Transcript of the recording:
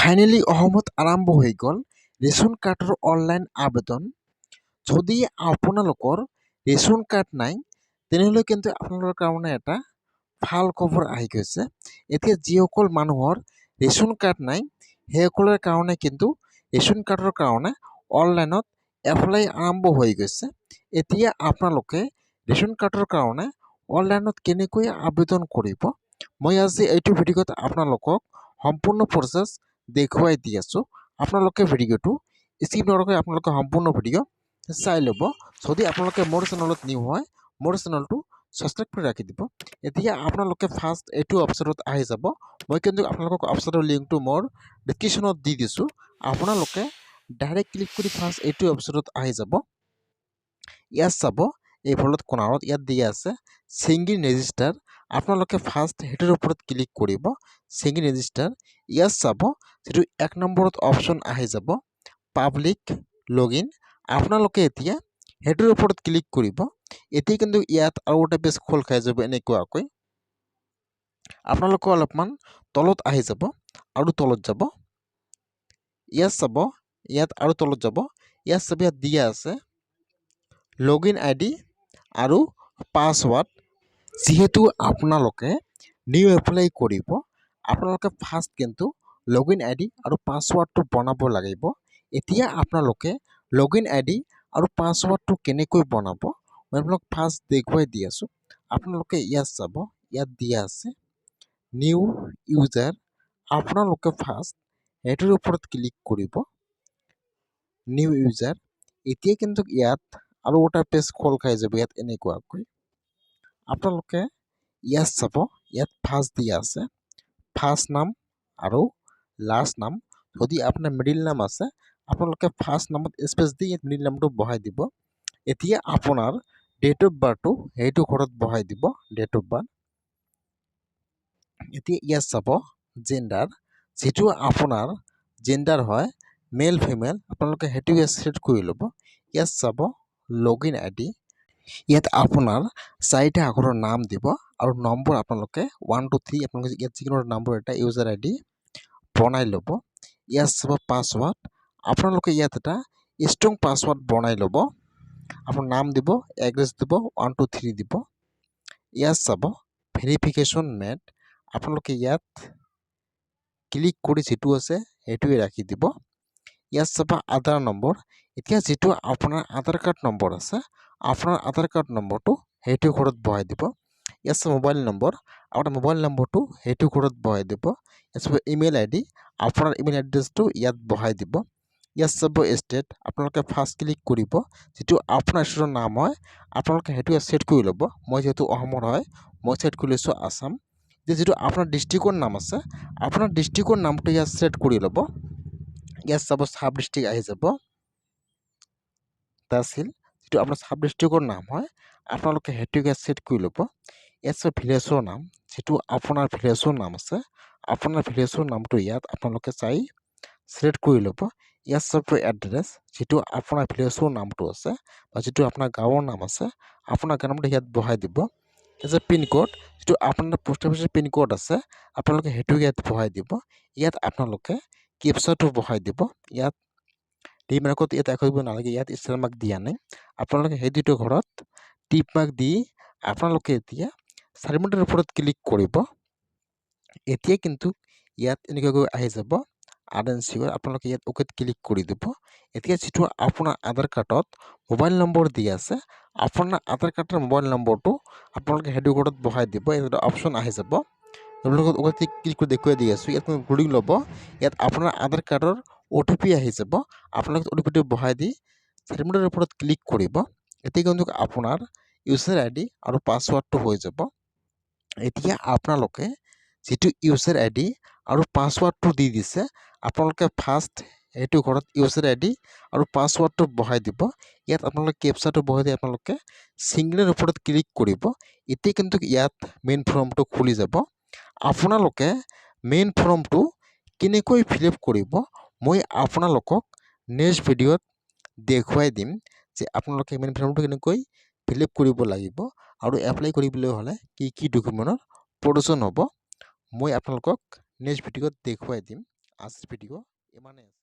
Finally অসমত আৰম্ভ হৈ গ'ল ৰেচন কাৰ্ডৰ অনলাইন আবেদন। যদি আপোনালোকৰ ৰেচন কাৰ্ড নাই, তেনেহ'লে কিন্তু আপোনালোকৰ কাৰণে এটা ভাল খবৰ আহি গৈছে। এতিয়া যিসকল মানুহৰ ৰেচন কাৰ্ড নাই, সেইসকলৰ কাৰণে কিন্তু ৰেচন কাৰ্ডৰ কাৰণে অনলাইনত এপ্লাই আৰম্ভ হৈ গৈছে। এতিয়া আপোনালোকে ৰেচন কাৰ্ডৰ কাৰণে অনলাইনত কেনেকৈ আবেদন কৰিব, মই আজি এইটো ভিডিঅ'ত আপোনালোকক সম্পূৰ্ণ প্ৰচেছ দেখুৱাই দি আছোঁ। আপোনালোকে ভিডিঅ'টো স্কিপ নকৰাকৈ আপোনালোকে সম্পূৰ্ণ ভিডিঅ' চাই ল'ব। যদি আপোনালোকে মোৰ চেনেলত নিউ হয়, মোৰ চেনেলটো ছাবস্ক্ৰাইব কৰি ৰাখি দিব। এতিয়া আপোনালোকে ফাৰ্ষ্ট এইটো ৱেবছাইটত আহি যাব। মই কিন্তু আপোনালোকক ৱেবছাইটৰ লিংকটো মোৰ ডিছক্ৰিপশ্যনত দি দিছোঁ। আপোনালোকে ডাইৰেক্ট ক্লিক কৰি ফাৰ্ষ্ট এইটো ৱেবছাইটত আহি যাব। ইয়াত চাব, এইফালত কোণাৰত ইয়াত দিয়া আছে ছিংগল ৰেজিষ্টাৰ। আপোনালোকে ফাৰ্ষ্ট সেইটোৰ ওপৰত ক্লিক কৰিব, ছিংগল ৰেজিষ্টাৰ। ইয়াত চাব, যিটো 1 নম্বৰত অপশ্যন আহি যাব পাব্লিক লগ ইন, আপোনালোকে এতিয়া সেইটোৰ ওপৰত ক্লিক কৰিব। এতিয়া কিন্তু ইয়াত আৰু এটা পেজ খোল খাই যাব এনেকুৱাকৈ। আপোনালোকে অলপমান তলত আহি যাব আৰু তলত যাব। ইয়াত চাব, ইয়াত আৰু তলত যাব। ইয়াত চাব, ইয়াত দিয়া আছে লগ ইন আই ডি আৰু পাছৱাৰ্ড। যিহেতু আপোনালোকে নিউ এপ্লাই কৰিব, আপোনালোকে ফাৰ্ষ্ট কিন্তু লগ ইন আই ডি আৰু পাছৱাৰ্ডটো বনাব লাগিব। এতিয়া আপোনালোকে লগ ইন আই ডি আৰু পাছৱাৰ্ডটো কেনেকৈ বনাব, মই আপোনালোক ফাৰ্ষ্ট দেখুৱাই দি আছোঁ। আপোনালোকে ইয়াত চাব, ইয়াত দিয়া আছে নিউ ইউজাৰ। আপোনালোকে ফাৰ্ষ্ট সেইটোৰ ওপৰত ক্লিক কৰিব, নিউ ইউজাৰ। এতিয়া কিন্তু ইয়াত আৰু এটা পেজ খোল খাই যাব ইয়াত এনেকুৱাকৈ। আপোনালোকে ইয়াত চাব, ইয়াত ফাৰ্ষ্ট দিয়া আছে ফাৰ্ষ্ট নাম আৰু লাষ্ট নাম। যদি আপোনাৰ মিডিল নাম আছে, আপোনালোকে ফাৰ্ষ্ট নামত স্পেচ দি ইয়াত মিডিল নামটো বহাই দিব। এতিয়া আপোনাৰ ডেট অফ বাৰ্থটো সেইটো ঘৰত বহাই দিব, ডেট অফ বাৰ্থ। এতিয়া ইয়াত চাব জেণ্ডাৰ, যিটো আপোনাৰ জেণ্ডাৰ হয়, মেল ফিমেল, আপোনালোকে সেইটো ইয়াত চিলেক্ট কৰি ল'ব। ইয়াত চাব লগ ইন আই ডি, ইয়াত আপোনাৰ চাৰিটা আখৰৰ নাম দিব আৰু নম্বৰ আপোনালোকে 1 2 3, আপোনালোকে ইয়াত যিকোনো নম্বৰ এটা ইউজাৰ আই ডি বনাই ল'ব। ইয়াত চাব পাছৱাৰ্ড, আপোনালোকে ইয়াত এটা ষ্ট্ৰং পাছৱাৰ্ড বনাই ল'ব। আপোনাৰ নাম দিব, এড্ৰেছ দিব, 1 2 3 দিব। ইয়াত চাব ভেৰিফিকেশ্যন মেথড, আপোনালোকে ইয়াত ক্লিক কৰি যিটো আছে সেইটোৱে ৰাখি দিব। ইয়াত চাব আধাৰ নম্বৰ, এতিয়া যিটো আপোনাৰ আধাৰ কাৰ্ড নম্বৰ আছে, আপোনাৰ আধাৰ কাৰ্ড নম্বৰটো সেইটো ঘৰত বহাই দিব। ইয়াত চাব মোবাইল নম্বৰ, আপোনাৰ মোবাইল নম্বৰটো সেইটো ঘৰত বহাই দিব। ইয়াত চাব ইমেইল আই ডি, আপোনাৰ ইমেইল এড্ৰেছটো ইয়াত বহাই দিব। ইয়াত চাব ষ্টেট, আপোনালোকে ফাৰ্ষ্ট ক্লিক কৰিব, যিটো আপোনাৰ ষ্টেটৰ নাম হয়, আপোনালোকে সেইটো ইয়াত ছেট কৰি ল'ব। মই যিহেতু অসমৰ হয়, মই ছেট কৰি লৈছোঁ আছাম। এতিয়া যিটো আপোনাৰ ডিষ্ট্ৰিক্টৰ নাম আছে, আপোনাৰ ডিষ্ট্ৰিক্টৰ নামটো ইয়াত ছেট কৰি ল'ব। ইয়াত চাব চাব ডিষ্ট্ৰিক্ট আহি যাব, তহচিল, যিটো আপোনাৰ চাব ডিষ্ট্ৰিক্টৰ নাম হয়, আপোনালোকে সেইটো ইয়াত ছেট কৰি ল'ব। ইয়াত চাব ভিলেজৰ নাম, যিটো আপোনাৰ ভিলেজৰ নাম আছে, আপোনাৰ ভিলেজৰ নামটো ইয়াত আপোনালোকে চাই চিলেক্ট কৰি ল'ব। ইয়াত চাব এড্ৰেছ, যিটো আপোনাৰ ভিলেজৰ নামটো আছে বা যিটো আপোনাৰ গাঁৱৰ নাম আছে, আপোনাৰ গাঁৱৰ নামটো ইয়াত বহাই দিব। ইয়াত পিনক'ড, যিটো আপোনাৰ পোষ্ট অফিচৰ পিনক'ড আছে, আপোনালোকে সেইটো ইয়াত বহাই দিব। ইয়াত আপোনালোকে কেপচাটো বহাই দিব। ইয়াত ৰিমাৰ্কত ইয়াত একো দিব নালাগে, ইয়াত ষ্টাৰ মাৰ্ক দিয়া নাই। আপোনালোকে সেই দুটো ঘৰত টিক মাৰ্ক দি আপোনালোকে এতিয়া চাৰিমিটাৰ ওপৰত ক্লিক কৰিব। এতিয়া কিন্তু ইয়াত এনেকুৱাকৈ আহি যাব আৰ এন চি, আপোনালোকে ইয়াত অ'কেত ক্লিক কৰি দিব। এতিয়া যিটো আপোনাৰ আধাৰ কাৰ্ডত মোবাইল নম্বৰ দি আছে, আপোনাৰ আধাৰ কাৰ্ডৰ মোবাইল নম্বৰটো আপোনালোকে সেইটো ঘৰত বহাই দিব। ইয়াত এটা অপশ্যন আহি যাব, আপোনালোকক অ'কেত ক্লিক কৰি দেখুৱাই দি আছোঁ। ইয়াত লোডিং ল'ব। ইয়াত আপোনাৰ আধাৰ কাৰ্ডৰ অ' টি পি আহি যাব। আপোনালোকে অ' টি পিটো বহাই দি চাৰিমিটাৰৰ ওপৰত ক্লিক কৰিব। এতিয়া কিন্তু আপোনাৰ ইউজাৰ আই ডি আৰু পাছৱাৰ্ডটো হৈ যাব। এতিয়া আপোনালোকে যিটো ইউজাৰ আই ডি আৰু পাছৱাৰ্ডটো দি দিছে, আপোনালোকে ফাৰ্ষ্ট সেইটো ঘৰত ইউজাৰ আই ডি আৰু পাছৱাৰ্ডটো বহাই দিব। ইয়াত আপোনালোকে কেপচাটো বহাই দি আপোনালোকে ছিংগলৰ ওপৰত ক্লিক কৰিব। এতিয়া কিন্তু ইয়াত মেইন ফৰ্মটো খুলি যাব। আপোনালোকে মেইন ফৰ্মটো কেনেকৈ ফিল আপ কৰিব, মই আপোনালোকক নেক্সট ভিডিঅ'ত দেখুৱাই দিম যে আপোনালোকে মেইন ফৰ্মটো কেনেকৈ ফিল আপ কৰিব লাগিব আৰু এপ্লাই কৰিবলৈ হ'লে কি কি ডকুমেণ্টৰ প্ৰয়োজন হ'ব, মই আপোনালোকক নেক্সট ভিডিঅ'ত দেখুৱাই দিম। আজিৰ ভিডিঅ' ইমানেই আছে।